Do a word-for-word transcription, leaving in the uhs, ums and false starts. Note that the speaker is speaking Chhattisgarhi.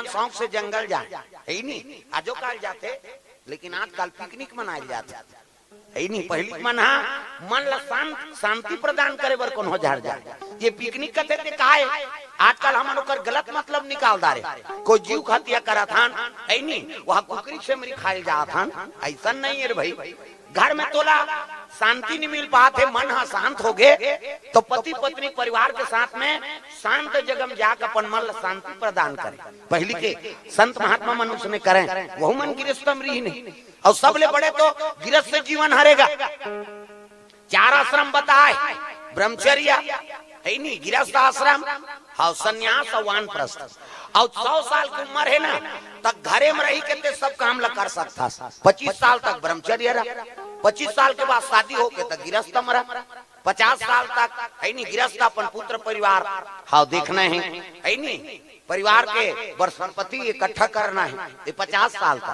शौक से जंगल जाए, हे नी? आजो काल जाथे, लेकिन आजकल पिकनिक मनाए जाथे, हे नी? पहिली मन हा मन ला शांत, शांति प्रदान करे बर कोनो झर जाए। ये पिकनिक कथे ते काय? आजकल हमन ओकर गलत मतलब निकाल डारे। कोई जीव हत्या करत हन, हे नी? वहाँ कुकरी सेमरी खाए जात हन, ऐसा नहीं है रे भाई। घर में तोला शांति नहीं मिल पात हे, मन हा शांत हो गे, तो पति पत्नी परिवार के साथ में शांत जगह में जाके अपन मन ला शांति प्रदान करे। पहिली के संत महात्मा मन उसने करे, वहू मन गृहस्थ में रहिन हे। अउ सबले बड़े तो गृहस्थ जीवन हरे गा। चार आश्रम बताए, ब्रह्मचर्य, हे नी, गृहस्थ आश्रम, हाँ, संन्यास अउ वानप्रस्थ। अउ सौ साल के उम्र हे ना, त घरे में रही के ते सब काम ला कर सकथस। पच्चीस साल तक ब्रह्मचर्य रह, पच्चीस साल के बाद शादी होके त गृहस्थ में रह, पचास साल तक, हे नी, गृहस्थ अपन पुत्र परिवार, हाँ, देखना हे, हे नी, परिवार के बर संपत्ति इकट्ठा करना हे, ये पचास साल तक।